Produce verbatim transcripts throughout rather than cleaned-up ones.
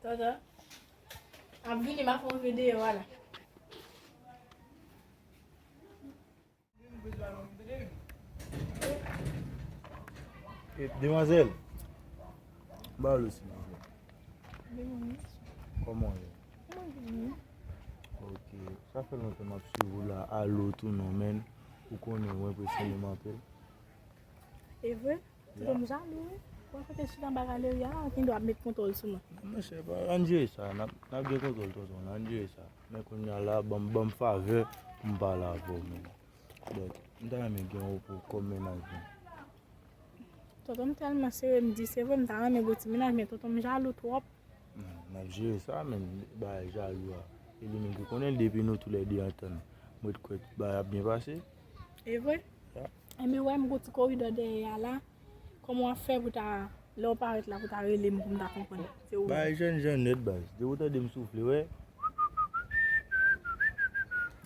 Tonton, ap vini, m ap fè yon videyo a la. E, demwazèl, ba w lo, silvouplè. Kòman w ye? Ok, sa fè lontan m ap swiv ou la, alo tou non, men ou konnen ou enpresyone m anpil. E vre? Tonton m jalou wi. Wè kote chita anba galeri a la, ou gen dwa ap met kontwòl sou mwen. Non, monchè, pa, ann jere sa, n ap, n ap gen kontwòl tonton, ann jere sa. Men kounye a la, ban m, ban m favè pou m pale avè w, men. But, m ta renmen gen w pou kòm mennaj mwen. Tonton m tèlman serye, m di, se vre, m ta renmen gen yon ti mennaj, men tonton m jalou twòp. Hmm, n ap jere sa, men, bagay jalou a. E li menm ki konnen l, depi nou toulède antann, mwen t kwè bagay ap byen pase. E vre? Ya. Ebyen, wè, m gon ti koridò dèyè a la. Kòman w ap fè pou ta, lè w parèt la, pou ta rele m, pou m ta konprann? Se ou menm. Bagay jènjan nèt, baz. Depi w tande m soufle, wè.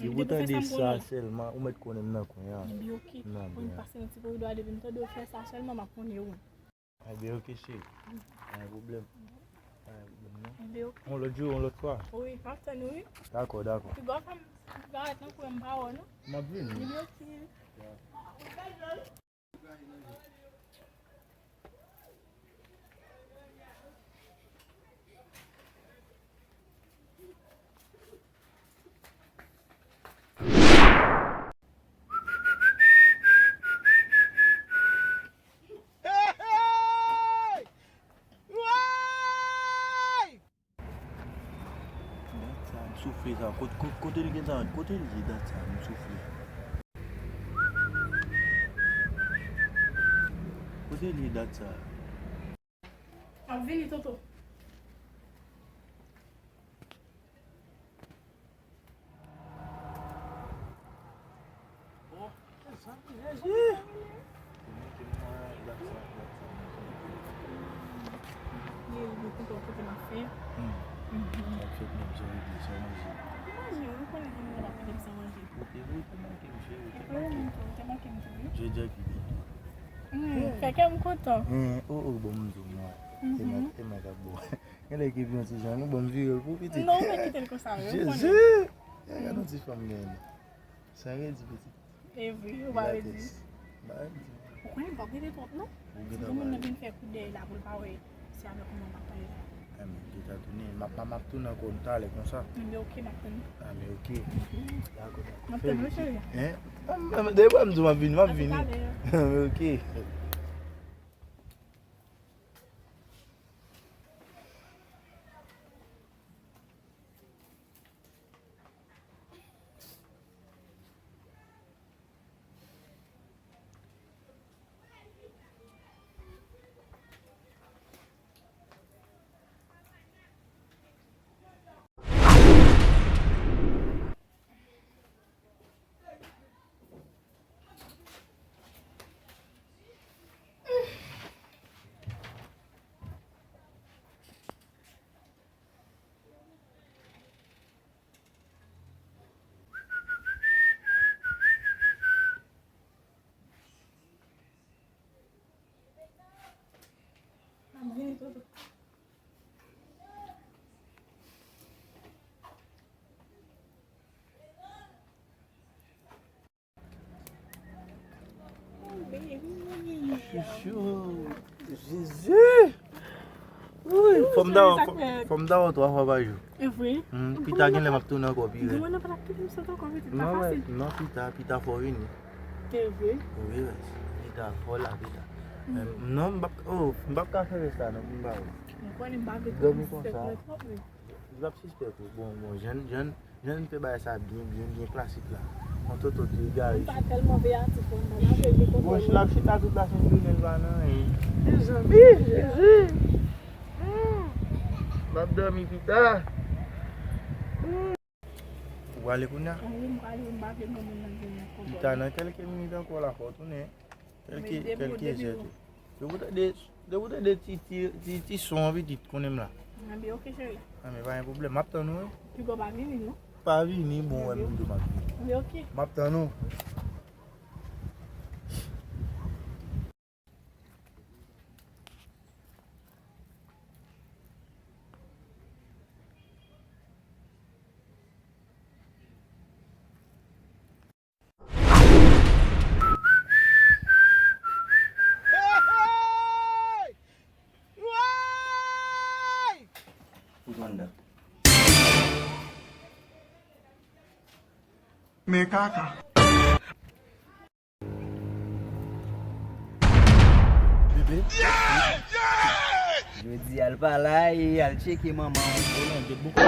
Depi w tande sa sèlman, ou mèt konnen m nan kwen an. Ebyen, ok. Mwen pase nan ti koridò a, depi m tande w fè sa sèlman, m ap konnen ou. Ebyen, ok, cheri. Pa gen pwoblèm. Pa gen pwoblèm, non. Ebyen, ok. Yon lòt jou, yon lòt fwa. Wi, m ap tann ou, wi. Dakò, dakò. Piga w fè m parèt nan kwen m pa wè w, non. M ap vini. Ebyen, ok. Dat sa, m soufle sa. Kot-, kot-, kote li gentan, kote li ye dat sa, m soufle. Kote li ye dat sa? M ap vini, tonton. Oh, Jezi! Li, li kontan kote m ap fè. Hmm. Mhm. Sa fèt menm jan, li di, sa manje. Manje, ou konnen jan mwen ap fè sa manje. Ou te, ou te manke m, cheri, ou te manke m. Ou te manke m tou, wi. Jodi a ki byen. Hmm, fè kè m kontan. Hmm, oh, oh, bon, m di w, mwen. Mhm. E mwen, e mwen k ap bon. Genlè ki vin yon ti jan, nou ban m vire l pou pitit. Non, ou pa kite l konsa, wi, ou konnen. Jezi! Gade yon ti fanm genyen. Sa redi pitit. E vre, ou pa redi. M pa redi. Ou konnen m p ap redi twòp, non. Si gen moun nan vin fè kout dèyè la pou l pa wè se avèk ou m ap pale la. A, men, m gentan tounen. M ap, m ap tounen ankò talè konsa. Anben, ok, m ap tann ou. A, men, ok. Mhm. Dakò, dakò. M ap tann ou, cheri. Hein? A, m, m, depi m di w m ap vini, m ap vini. A talè. A, men, ok. Chouchou. Jezi. Wi, fò m ta, fò, fò m ta wè w twa fwa pa jou. E vre? Hmm, pita genlè m ap tounen ankò pi rèd. Di mwen non, pa t ap kite m sot ankò, pitit, pa fasil. Non, pita, pita fò w vini. E vre? Wi, pita fò w la, pita. Hmm. Non, m p ap, oh, m p ap ka fè rès la, non, m pa wè. M konnen m pa vle dòmi konsa. Li p ap sispèk ou. Bon, bon, jèn, jèn, jèn fè bagay sa byen, byen, byen klasik la. Yon tonton ki egare. Mwen pa tèlman veyatif, mwen, mwen pa vle gen kontwòl. Bon, l ap chita tout lasent jounen, l pa nan anyen. Mezanmi, Jezi! Hmm. M ap dòmi pita. Hmm. Ou prale kounye a? Wi, m prale, m pa vle gen moun nan vin nan kontwòl. Pita nan kèlke minit ankò la, fò w tounen. Kèlke, kèlke zè tou. Depi w tande, depi w tande ti, ti, ti, ti son an pitit, konnen m la. Anben, ok, cheri. Anben, pa gen pwoblèm. M ap tann ou, wi. Piga w pa vini, non. Pa vini, bon, wè, m di w m ap vini. Anben, ok. M ap tann ou. Anben, ok. Men kaka. Bebe. Jodi a l pa la e al tcheke manman w. Oh non, get bouke.